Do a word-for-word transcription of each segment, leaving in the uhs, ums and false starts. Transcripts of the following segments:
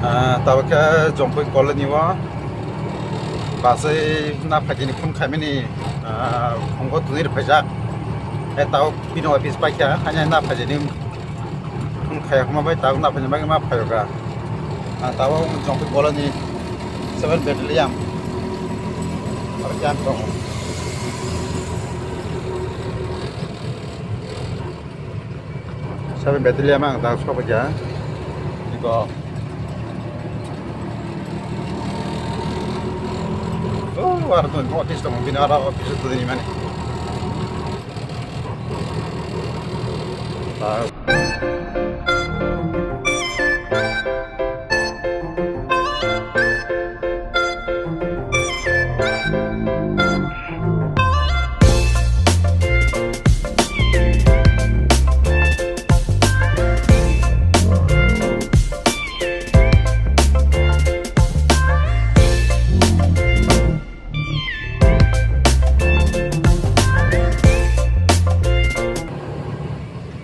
Ah, tabuk khe Jongpui colony o basai na phaidi ni phone khaimani, ah, phungo twi rw phaijak. E tabuk bini office paikha, haino na phaidi ni phone khaiya khma bai tabuk na phaidi bagwi ma phaio kha. Ah, tabuk Jongpui colony seven battalion. Aro khe ang tongo. Seven battalion ang tabuk sokphaikha. Iko. Oh, aro tong office tongo, bini aro office o twi mani.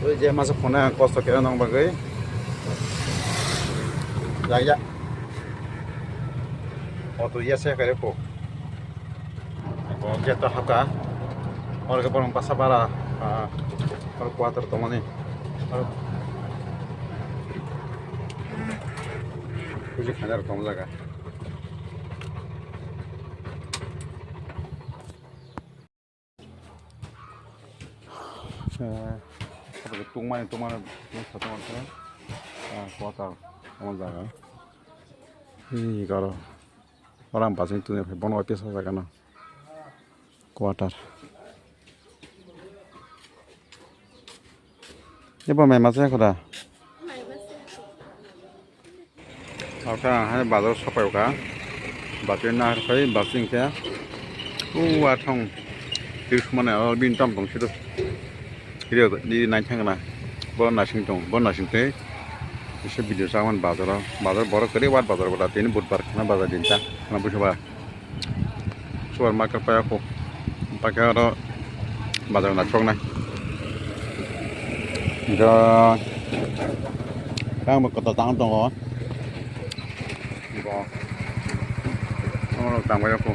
Ui je masa phone ang kosto khe nang bagwi. Ya, ya. Auto ya se kare ko. Ko gate ta hapka. Oro khe borok basa bara, ah, oro quarter tongmani. Oro puji khana rok tong jaga. Eh, tungmani, tungmani, tungmani, ah, quarter, omo jaga. Hi, garo. Orang basing tuni, bono office o jaga no. Quarter. Ebo mai masa khoda. Aka hai bazar sapai ka. Bazar na hai bazar hingke. U athong. Tis mana o bin tam tong sido. Rio di nai thang na. Bo nasing tong, bo nasing te. Bisa video saman bazar o. Bazar borok kari wat bazar boda tini budbar khana bazar dinta. Khana busa ba. Supermarket pai ako, pai khe oro bazar naithok nai. Hwnkhe ang bo kwtal tang tongo. Bo oro tang bai ako.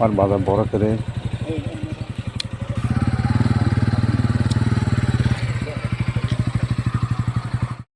Ar bazar borok kwrwi.